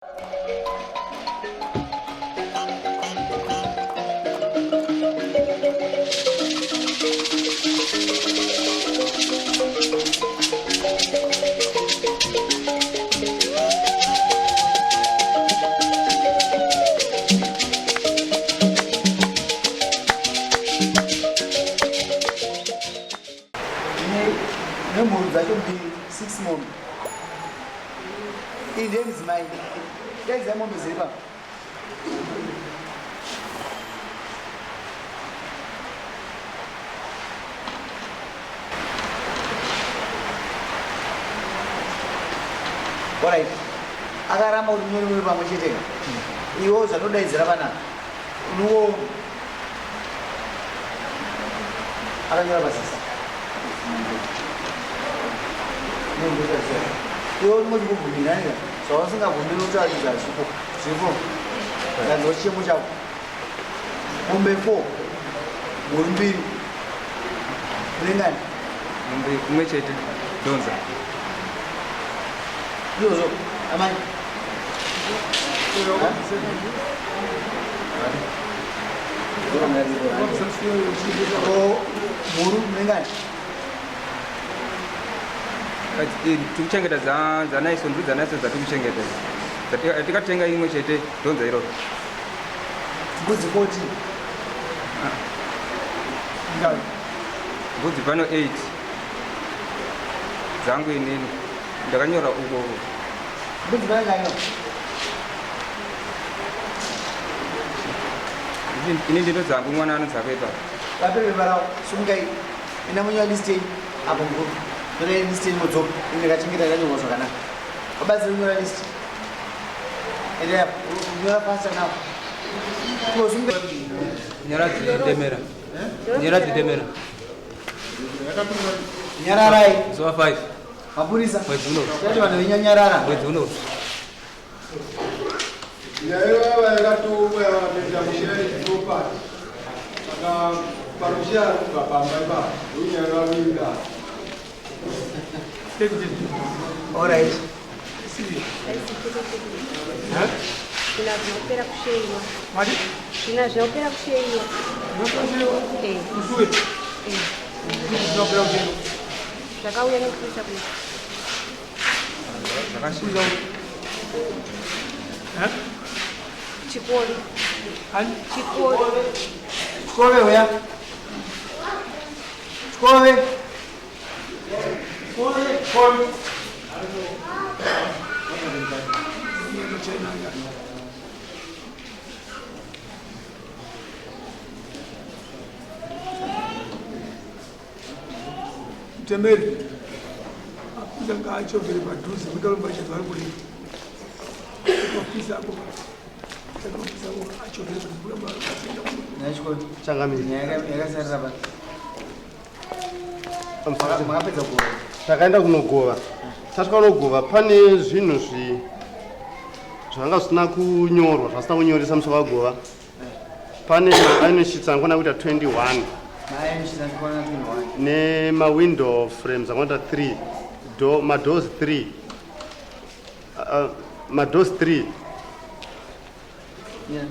Nemhuru dzacho mbiri, 6 mombe. Iyi ndiye mudzimai. Daidzai mombe dziri papa. Alright. Akaramba kuti munyore muri pamwe chete ka. Iwo zvanodaidzira panapa. Unowo akanyora pasisa. Iwe unongoti kubvumira nika zvausingabvumiri kutaura kuti zvazvipo zvipo ndanzwa chichemo chako mombe 4 mhuru mbiri unengani mombe imwe chete dhonza izvozvo amai mhuru munengani tikuchengeta dzanaiso nduru dzanaiso dzatikuchengeta tikatenga imwe chete dhonza iroro mbudzi 14 mbudzi pano 8 dzangu inini ndakanyora uko mbudzi pano ini ndino dzangu mwana anodzako ipapo vapepe varao sungai ina munyora list yenyu apo mukuru nyorai list yenyu modzoka ini ndakachengeta yakanyorwa zvakanaka vabatsiri kunyora list ende nyora faster now nyora dzidemera nyora dzidemera nyararai zuva 5 mapurisa mwedzi uno tati vanhu venyanyarara mwedzi uno Nyaya yava yakatongwa yakapinda mushare property. Saka parushare kubva pamba ipapo ndonyaya yavavinga. Alright. Zvina zvinopera kusheiwa. Zvina zvinopera kusheiwa. Eh. Eh. Zvakauya nekuisa kuisa. Chikoro. Chikoro. Chikove uya. Chikove. Chikove. Mutemeri apisa ngaachovhere padhuze kuti alobva vari kurei ofisa apo ofisa apo achovhere padhuze Changamire. Nyaya yakasarira pa. Makapedza kugova. Takaenda kunogova. Tasvika kunogova pane zvinhu zvi zvanga zvisina kunyorwa zvasina kunyoresa musi wakagova. Pane maairon sheets angakwana kuita 21 nemawindow frames angakwana kuita 3 do, madoors 3 madoors 3 Yeah.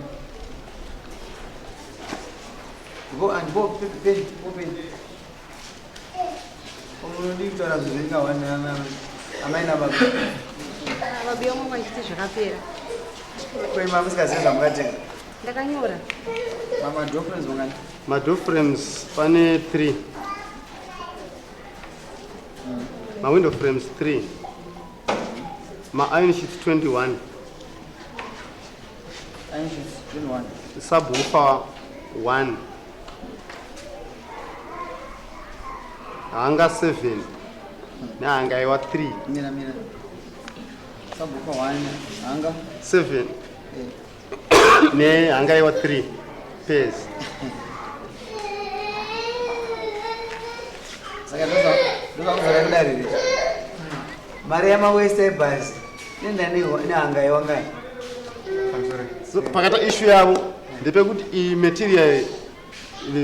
Go and go pen open. Unodi kutaura zvinhu zvingawanda amai nababa. Baba yangu vachiti zvakapera. Ko musingazivi zvamukatenga? Ndakanyora. Mama door frames mangani? Madoor frames pane 3. Mawindow frames 3. Ma-iron sheets 21. Iron sheets 21. Subwoofer 1. Hanga 7 nehanga iwa 3. Mira mira. Subwoofer 1 hanga 7. Nehanga iwa 3 pairs. Saka ndozvakuzara kudare riri. Mari yamawesta ebhazi nehanga iwa ngai. So, pakata issue yavo ndepekuti iyi material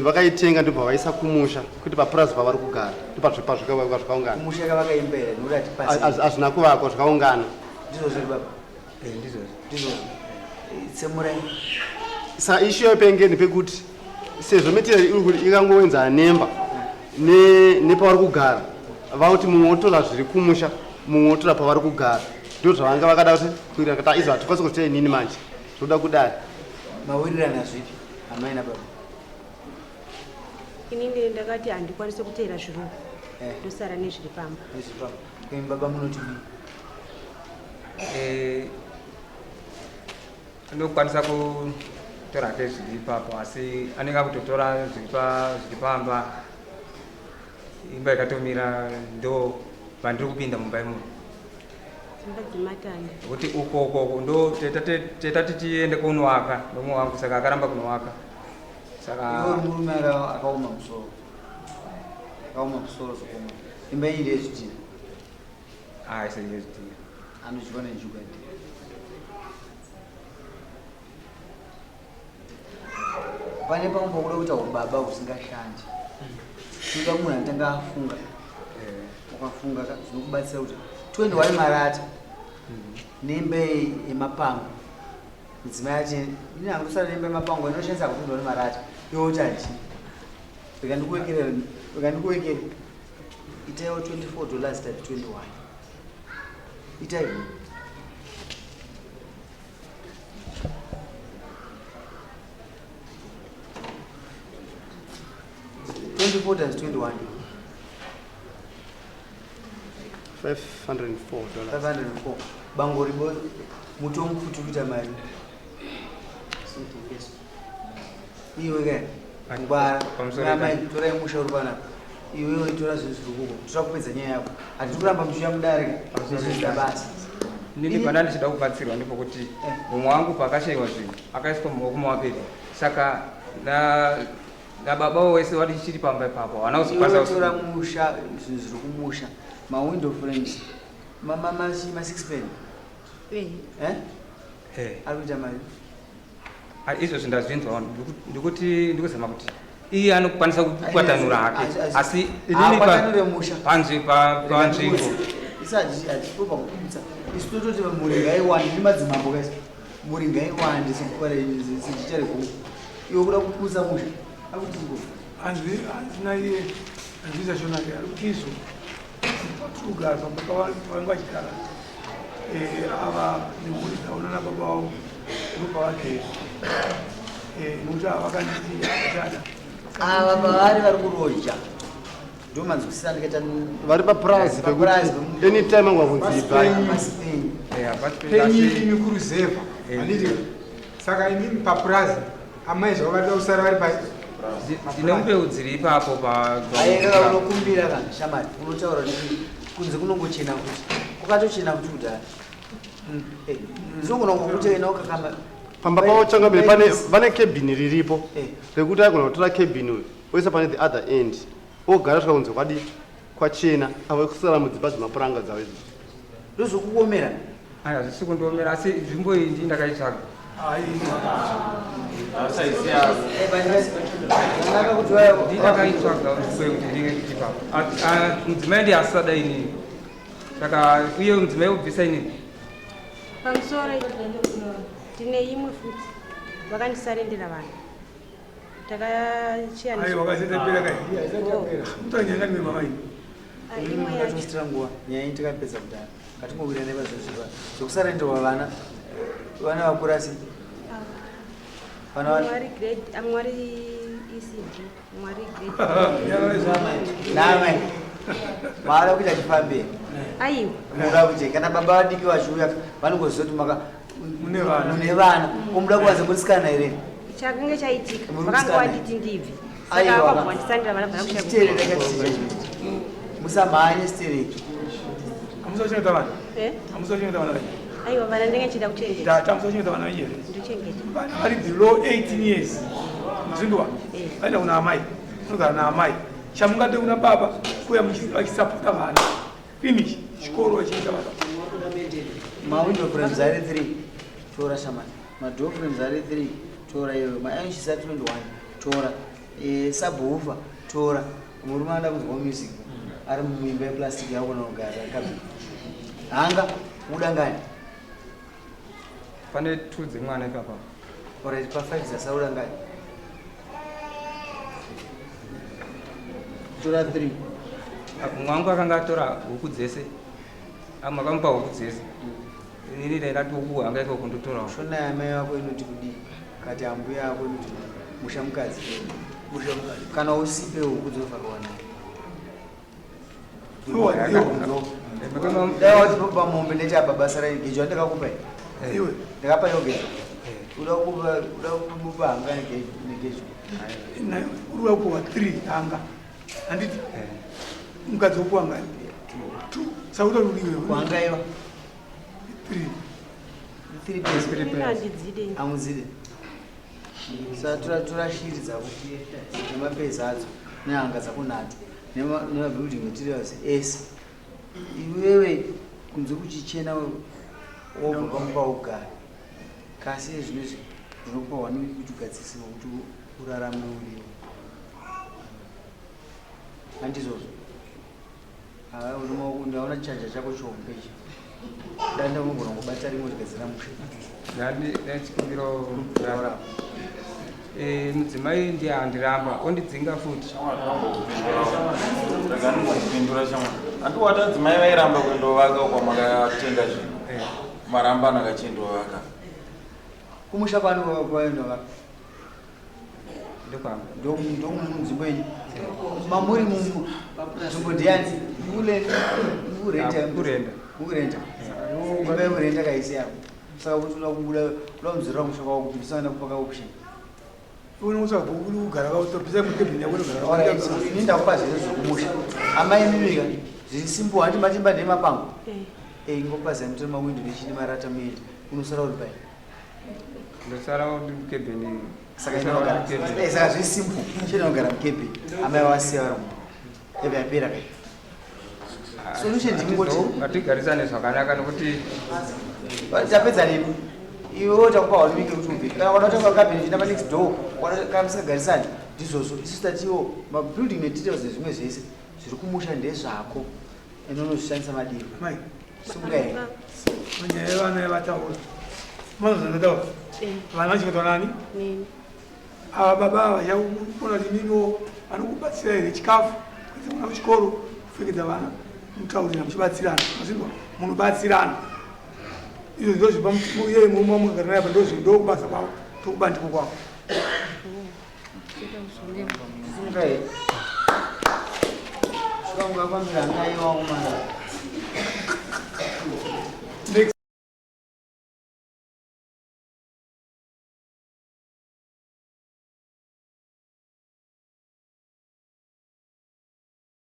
vakaitenga ndobva vaisa kumusha kuti papurazi pavari kugara ndopazvikaungana. Kumusha kavakaimbera nekuti hatipasi. Hazvina kuvakwa zvikaungana. Ndizvo zviri baba. Ndizvozvo. Ndizvozvo. Tsemurai. Sa issue yepenge ndepekuti sezvo material iri kuti ikangoenzana nemba nepavari kugara, vakuti mumwe otora zviri kumusha, mumwe otora pavari kugara, ndo zvavanga vakada kuti kuita kuti izvo hatikwanisi kuzviita inini manje zvoda kudari. Mawirirana zvipi amai nababa? Inini ndakati handikwanisi kuteera zvirungu, ndosara nezviri pamba. Nezviri pamba. Imi baba munoti kudii? Anokwanisa kutora hake zviri ipapo, asi anenge akutotora zviri pamba, imba ikatomira ndo pandiri kupinda mumba imomo. Dzimba dzematanda. Nekuti uko uko uko ndo teta tichiende kunovaka nomwe wangu, saka akaramba kunovaka. Saka iwe uri murume akaoma musoro. Akaoma musoro zvakaoma. Imba iyi ndeyezvidhina. Ah, isi ndeyezvidhina. Anodyiwa nenjuga ndi. Pane pamwe pakuda kuita ubaba husingashandi. Tinoda munhu anotanga afunga. Ukafunga ka zvinokubatsira kuti 21 marata neimba yemapango. Mudzimai ati ini hangu sara neimba yemapango inoshandisa kuti 21 marata. Iwe woti handii. Rega ndikuwekere, rega ndikuwekere. Itaiwo 24 dollars times 21. Itai. 24 times 21. $504. 504. Bango ribo mutongo futi kuita mari. Iwe ke ngwara. Pamusoro Amai ita. torai musha uri panapa. Iwewe tora zvinhu zviri kuko. Toda kupedza nyaya yako. Hatidi kuramba muchiuya mudare. Pamusoro Zvisina ita. basa. Inini pana ndichida kubatsirwa ndipo kuti mumwe wangu paakashaiwa zvinhu akaiswa mumaoko mavapiri, saka nababa wese wati chiri pamba ipapo haana kuzokwanisa Iwe tora kusi- musha, zvinhu zviri kumusha. Ma window frames. Ma 6 pen. Eh? Ari kuita mari. Izvozvo ndazvinzwa, ndikuti ndikuzama kuti iye anokwanisa kukwatanura hake, asi inini Haakwatanure musha. panzvimbo. Isi hatipropa kuputsa. Isu tototi mhuri ngaiwande, ndi madzimambo kaisi. Mhuri ngaiwande sejecha regogo. Iwe kuda kuputsa musha. Akuti ngo. Hanzi hanzi naiye hanzi zachona ke ari kuti izvo patiri kugara pamba pavanga vachigara, ava nemhuri dzavo nana baba vavo ndo pavagere, nekuti ava vakanditi havachada. Ava pavari vari kuroja. Ndo manzwisisa ndikaita vari papurazi papurazi pekuti anytime angwa kunzi ibvai. Pasi penyu. Hapasi Penyu imi kuruzevha Eh. handiti? Saka imimi papurazi amai zvavo varida kusara vari pai? Ndine mbeu dziri ipapo pa Ayenga unokumbira kana shamari unotaura kuti kunze kunongochena, kuti kukatochena kuti kudhara. Zvinogona kungokuchena ukakamba. Pamba pavo changamire pane vane cabin riripo Eh. rekuti aigona kutora cabin uyu oisa pane the other end, ogara svika kunze kwadi kwachena, avo kusara mudzimba dzemapuranga dzavo idzi. Ndozvokuomera. Aya zvisi kundiomera, asi nzvimbo iyi ndii ndakaitsvaga. Zvakanaka kuti vaya Ndii ndakaitsvaga nzvimbo iyi kuti ndinge ndichipapo. Mudzimai ndiye asisada inini, saka uye mudzimai wobvisa inini. Pamusoro ndine imwe futi vakandisarendera vanhu takachiyana. Aiwa, wakazitapera kai? Mutanyanya nemama iyi. Imwe yacho. Katositira nguva nyaya iyi tikapedza kudhara. Ngatingowirana pazvozviva zvekusarenderwa vana, vana vakura sei vana Amwe ari grade, amwe ari ECD, amwe ari grade. Namai maada kuita chifambe. Aiwa. Muda kuti kana baba vadiki vachiuya vanongoziva kuti maka Mune vana. Mune vana. Ko muda kuvanza murisikana here? Chakange chaitika Muri vakanga kusikana. wanditi ndibvi, saka Aiwa. vakabva wandisandira vana bvana Chiterere katicha, musamhanye stereki. Hamusachengeta vana? Eh? Hamusachengeta vana venyu? Aiwa, vana ndenge chida kuchengeta. Tata, hamusachengeta vana venyu here? Ndochengeta. Vana vari below 18 years, mazvinzwa? Eh. Vaenda kuna amai, unogara naamai. Chamungade kuna baba kuya vachisapota vana, finish chikoro vachiita vana. Mawindow frames ari 3, tora shamani. Madoor frames ari 3, tora iyoyo. Maanshisa 21, tora. Subwoofer, tora. Murume anoda kunzwa music ari muimba yeplastic yakona kugara kabhi hanga uda ngani? Pane 2 dzemwana ipapa. Alright, pa 5 dzasaura ngani? Tora 3. Mumwe wangu akanga atora huku dzese. Amwe akamupa huku dzese. Inini ndaida huku hanga ikoko ndotorawo. Shona yamai vako inoti kudii? Kati ambuya yako inoti kudii? Musha mukadzi. Musha mukadzi. Kana usipe huku dzofanirwa naye. Dai wati pamombe ndechapa basa regejo andakakupa iwe. Ndakapa iwe gejo. Uda kupa uda kumupa hanga negejo. Uri kupuwa 3 hanga. Handiti? Mukadzi wopuwa ngani? 2. Saka uda kudiwe. Kuhanga iwa. 3. 3 pairs. Ini handidzide. Amudzide. Saka tora tora shiri dzako nemapezi adzo nehanga dzako nhatu nemabuilding materials ese. Iwewe kunze kuchichena wobva pamba ugara. Kasi zvinozvi ndinokupa one week kuti ugadzise kuti urarame uriwo. Handizvozvo. Ndaona chanja chako chihombe ichi. Danda unogona kubata rimwe rigadzira mushe. Ndachikumbiro mudzimai ndiye andiramba ondidzinga futi. Rega ndingokupindura shamwari. Handi wati adzimai vairamba kuendovaka kwamakatenga zvinhu. Marambana kachiendovaka. Kumusha kwani kwaendovaka? Ndokwamba. Ndomunzvimbo yenyu. Mamuri munzvimbo ndiyani? Mukurenta. Mukurenta. Mukurenta. Imba yekurenta kaisi yako. Saka kuti uda kubuda uda kunzverera musha kwako kuti usana kupaka option. Unotsvaga kugara utobvisa mukebhini yako unogara. Alright, ini ndakupa zvese zvekumusha. Amai mimika zviri simple handi matimba ndemapango. Eh, ingopa zai mutore mawindo nechini marata muende. Unosara uri pai. Ndosara mukebhini. Saka inogara. Eh, saka zviri simple. Chena unogara mukebhini. Amai wasiya vari mumba. Yabva yapera kai. Solution ndingoti hatigarisane zvakanaka nokuti tapedza nepi iwe takupa one week kuti ubve kana wada kutanga kabhini chienda panext door kana musingagarisani ndizvozvo isusu tatiwo mabuilding materials nezvimwe zvese zviri kumusha ndezvako ende unozvishandisa madiro Mai. Sunga here Manyaya yevana yavataura. Manozvandataura. Vana vachingetwa nani? Neni. Ava baba ava vachakuona kuti imimiwo vanokubatsira here chikafu, kuendesa mwana kuchikoro, kupfekedza vana, mutaurira muchibatsirana. Mazvinzwa? Munobatsirana. Izvo ndozvipa iye murume wamukagara naye apa ndozvo ndokubasa kwavo, ndokubandiko kwavo. Sunga here svika ungafambira hanga iwa umana.